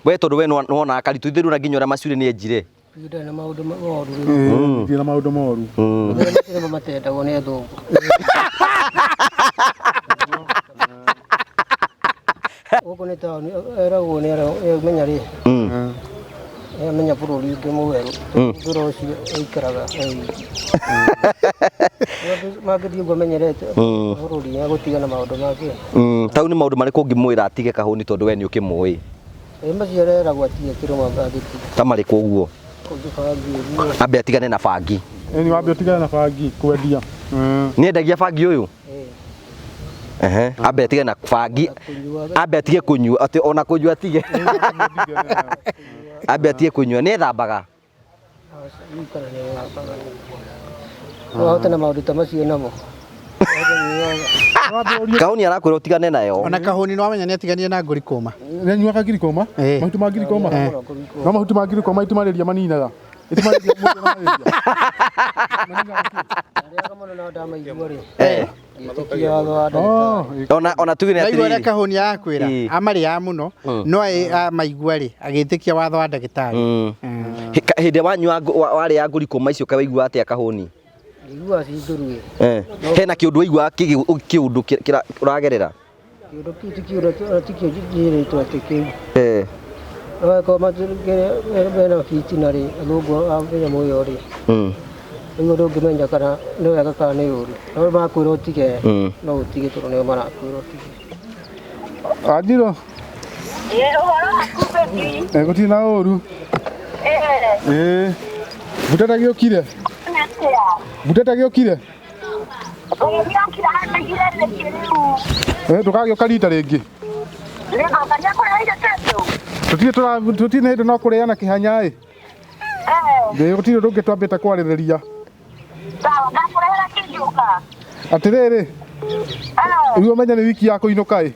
We tondu we nĩwonaga karitũ ithuĩ rĩu nginya ũrĩa macuri nĩ enjire. Ndarĩ na maũndũ moru. Ndirĩ na maũndũ moru. Nĩmo matendagwo nĩ athũngũ. Gũkũ nĩ taũni eragwo nĩ amenya rĩ amenya bũrũri ũngĩ mwerũ thutha ũcio aikaraga e wiki. Mangĩthiĩ ũguo amenyerete bũrũri agũtigana maũndũ make. Tau nĩ maũndũ marĩkũ ũngĩmwĩra atige kahũni tondũ we nĩ ũkĩmũĩ? Ĩ macio areragwo atige kĩrũma angĩtiga. Ta marĩkũ ũguo? Kũngĩ bangi ũguo. Ambe atigane na bangi. Ĩni wambe ũtigane na bangi kwendia. Nĩ endagia bangi ũyũ? Ehe, ambe atige na bangi. Ambe atige kũnyua, atĩ ona kũnyua atige. Ambe atige kũnyua, nĩ ethambaga? Wahota na maũndũ ta macio namo. Kahũni arakwĩra ũtigane nayo. Ona kahũni nĩwamenya nĩatiganire na ngũri kũma. Nĩanyuaga ngirikoma? Ĩĩ. Mahuti ma ngirikoma? No mahuti ma ngirikoma itimarĩria maninaga. Itimarĩria mũndũ na marĩria. Arĩaga mũno na ndamaigua rĩ. Eh. Ngĩtĩkia watho wa ndagĩtarĩ. Oh, Ona tuge nĩ Naigua ũrĩa atĩrĩrĩ. kahũni arakwĩra Ĩĩ. amarĩaga mũno no amaigua rĩ agĩtĩkia watho wa ndagĩtarĩ. Hĩndĩ ĩrĩa wanyua warĩa ngũri kũma icio waigua atĩa kahũni? Njiguaga ci ndũrũ ĩ. Eh. Hena kĩũndũ waigua kĩũndũ ũragerera? Kĩũndũ kĩu ti kĩũndũ ti kĩo njĩrĩtwo atĩ kĩu. Eh. Angĩkorwo mena bitina rĩ, athũngũ a nyamũ ĩyo rĩ, rĩu ndũngĩmenya kana nĩ wega kana nĩ ũru. No makwĩra ũtige, no ũtige tondũ nĩo marakwĩra ũtige. Anjirũ. Ĩ, ũhoro waku baby? Eh, gũtirĩ na ũru. Ĩ, Ĩ. Mbuteta gĩũkire. atĩa? Mbuteta gĩũkire. Ũgĩokira hanaigire nĩkĩ rĩu? Eh, ndũgagĩũka rita rĩngĩ. Nĩngoka nĩakũreheire kĩndũ? Tũtirĩ tũra tũtirĩ na hĩndĩ no kũrĩana kĩhanya ĩ. Eh, Ĩ, gũtirĩ ũndũ ũngĩ twambĩte kwarĩrĩria. sawa, ngakũrehera kĩngĩũka. Atĩrĩrĩ, Eh, rĩu ũmenye nĩ wiki ya kũinũka ĩ. ĩ,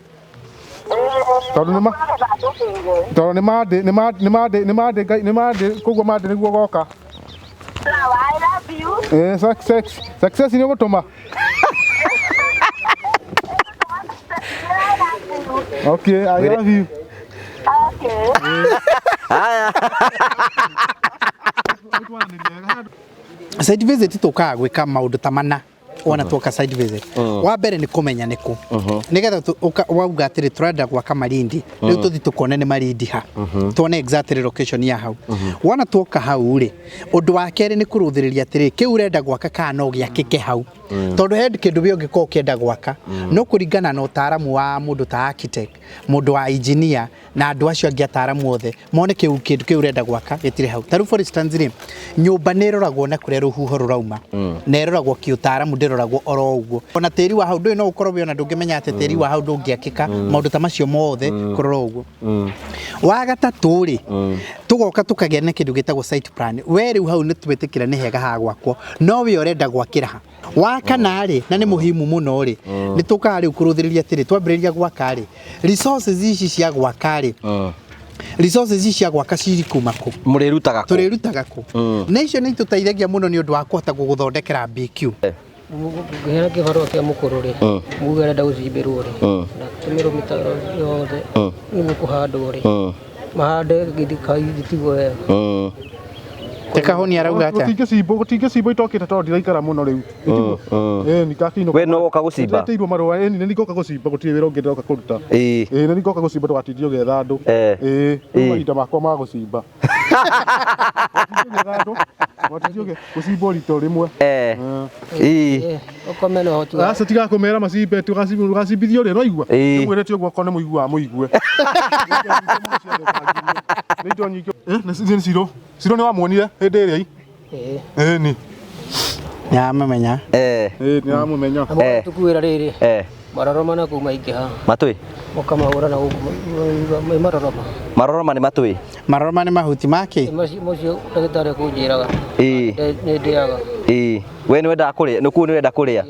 Tondũ nĩ ma nĩgetha ndũkĩire. tondũ nĩ mandĩ nĩ mandĩ nĩ mandĩ nĩ mandĩ ngai nĩ mandĩ koguo mandĩ nĩguo goka. Sawa, I love you. Eh, success success nĩ ũgũtũma. I love you. Okay, I love you. Okay. Haya. Site visit tũkaga gwĩka maũndũ ta mana wona twoka site visit. Wa mbere nĩ kũmenya nĩ kũ nĩgetha wauga atĩrĩ tũrenda gwaka Malindi rĩu tũthi tũkone nĩ Malindi ha tuone exactly location ya hau. Wona tuoka hau rĩ, ũndũ wa kerĩ nĩ kũrũthĩrĩria atĩrĩ kĩu ũrenda gwaka kana no gĩakĩke hau, tondũ he kĩndũ we ũngĩkorwo ũkĩenda gwaka no kũringana na ũtaaramu wa mũndũ ta architect, mũndũ wa engineer na andũ acio angĩ ataaramu othe mone kĩu kĩndũ kĩu ũrenda gwaka gĩtirĩ hau. Ta rĩu for instance rĩ, nyũmba nĩ ĩroragwo na kũrĩa rũhuho rũrauma na ĩroragwo kĩũtaaramu, ndĩroragwo oro ũguo. Ona tĩri wa hau ndũĩ no ũkorwo wĩ ona ndũngĩmenya atĩ tĩri wa hau ndũngĩakĩka, maũndũ ta macio mothe kũrora ũguo. Wa gatatũ rĩ, tũgoka tũkagĩa na kĩndũ gĩtagwo site plan. We rĩu hau nĩ twĩtĩkĩra nĩ hega ha gwakwo, no we ũrenda gwakĩra ha? Wa kana rĩ, na nĩ mũhimu mũno rĩ, nĩ tũkaga rĩu kũrũthĩrĩria atĩrĩ, twambĩrĩria gwaka rĩ, resources ici cia gwaka rĩ, resources ici cia gwaka ciri kuma kũ? Mũrĩrutaga kũ? Tũrĩrutaga kũ? Na icio nĩ itũteithagia mũno nĩ ũndũ wa kũhota gũgũthondekera BQ. Ngĩheana kĩbarũa kĩa mũkũrũ rĩ, muge arenda gũcimbĩrwo rĩ, na tũmĩrwo mĩtaro yothe nĩguo kũhandwo rĩ, mahande gĩthika gĩtigwo wega. Te kahũni arauga atĩa? Gũtingĩcimbwo gũtingĩcimbwo itokĩte tondũ ndiraikara mũno rĩu. Ĩĩ ningakĩinũka. We no woka gũcimba? Nĩndĩtĩirwo marũa ĩni nĩ ngoka gũcimba gũtirĩ wĩra ũngĩ ndĩroka kũruta. Ĩĩ. Ĩĩ nĩ ngoka gũcimba ndũgatinde ũgĩetha andũ. Eh. Ĩĩ Ĩĩ. rĩu mahinda makwa ma gũcimba. Ndũgatinde ũgĩetha andũ, ndũgatinde ũgĩ gũcimbwo rita rĩmwe. Eh. Ĩĩ. Ũkome na ũhoti wa Aca tiga kũmera macimbe tũgacimbithio rĩ ũraigua? Ĩĩ. Ndĩmwĩrĩte ũguo okorwo nĩ mũiguaga mũigue. Nĩ indo nyingĩ. Eh, nĩ Ciro. Ciro nĩ wamuonire hĩndĩ ĩrĩa i? Ĩĩ. Ĩĩ ni. Nĩamamenya. Eh. Ĩĩ nĩ aramũmenya. Na mũgatukuĩra rĩrĩ Eh. maroroma na kuu maingĩha Matũĩ. mũkamahũra na gũkũ maroroma. Maroroma nĩ matũĩ. Maroroma nĩ mahuti make? Macio ndagĩtarĩ akũnjĩraga Ĩĩ. nĩ ndĩaga. Ĩĩ. We nĩ wendaga kũrĩa, nĩ kuo nĩ ũrenda kũrĩa.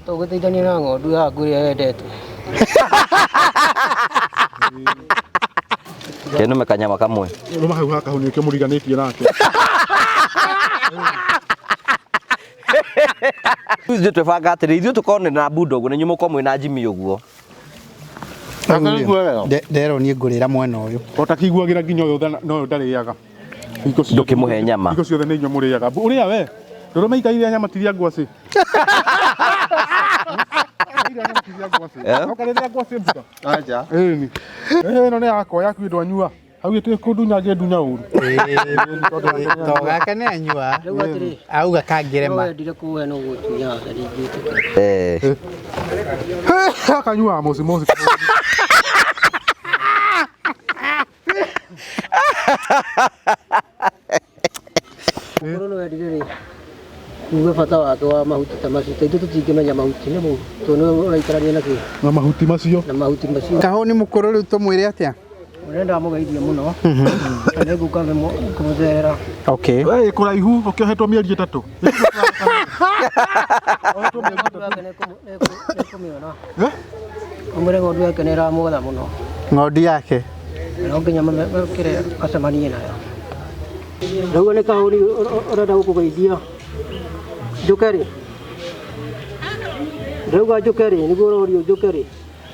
Tũgĩteithania na ng'ondu yaku ĩrĩa wendete. Kenũme kanyama kamwe. Rũma hau hakahũni nĩkĩo mũriganĩtie nake. Ithuĩ twebanga atĩrĩ, ithuĩ tũkorwo na bunda ũguo, na inyuĩ mũkorwo mwĩ na Jimmy ũguo. Nderwo niĩ ngũrĩra mwena ũyũ. Otakiguagira nginya ũyũ no ũyũ ndarĩaga. Ndũkĩmũhe nyama. Hingo ciothe nĩ inyuĩ mũrĩaga. Ũrĩa we ndũrũme ikaire nyama tiria ngwacĩ. Ũkarĩrĩa ngwacĩ mbuga. Aja. Ĩni. Ĩno nĩ yakwa yaku ndwanyua. Hau ĩtĩ kũndunya ngĩndunya ũru. To gaka nĩ anyua. Rĩu atĩrĩ, Auga no kangĩrema. wendire kũhe no gũtunya ndingĩtĩkĩra. Eh. Akanyuaga moci moci. Mũkũrũ nĩ wendire rĩ uge bata wake wa mahuti ta macio ta ithuĩ tũtingĩmenya mahuti nĩ mũru tondũ nĩwe ũraikarania na kĩ Na mahuti macio. na mahuti macio. Kahũni mũkũrũ rĩu tũmwĩre atĩa? Ũrĩa ndamũgeithia mũno na nĩngũka kũmũcerera. Okay. We kũraihu ũkĩohetwo mĩeri 3. Ng'ondu yake nĩkũmĩona. Ũmwĩre ng'ondu yake nĩ ĩramwetha mũno. Ng'ondu yake. No nginya mekĩre acemanie nayo. Rĩu nĩ kahũni ũrenda gũkũgeithia njũke rĩ? Ndauga njũke rĩ nĩguo ũrorio njũke rĩ?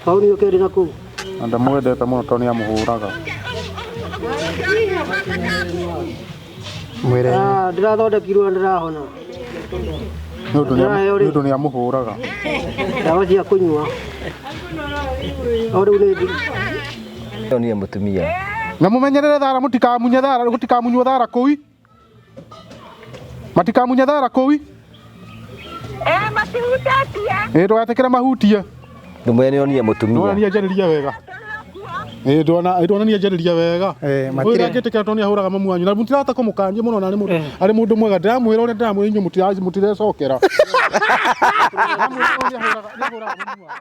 Kahũni ũke rĩ na kũu? Na ndamwendete mũno tondũ nĩ amũhũraga. Mwĩre. Ndĩrathondekirwo na ndĩrahona. Nĩ ũndũ nĩ amũhũraga. Ndawa cia kũnyua. O rĩu nĩ Nionire mũtumia. Na mũmenyerere thara mũtikamunye thara gũtikamunywo thara kũu. Matikamunye thara kũu. Matihutĩtie. Ĩ ndũgatĩkĩre mahutie. Ndũmwĩre nĩonire mũtumia. Ndona nĩ wega. Ĩ ndona nĩ anjarĩria wega. Ũyũ ndangĩtĩkĩra tondũ nĩ ahũraga mamu wanyu na mũtirahota kũmũkania mũno na arĩ mũndũ mwega. Ndĩramwĩra ũrĩa ndĩramwĩra inyuĩ mũtirecokera. Ndĩramwĩra ũrĩa ahũraga mamu wao.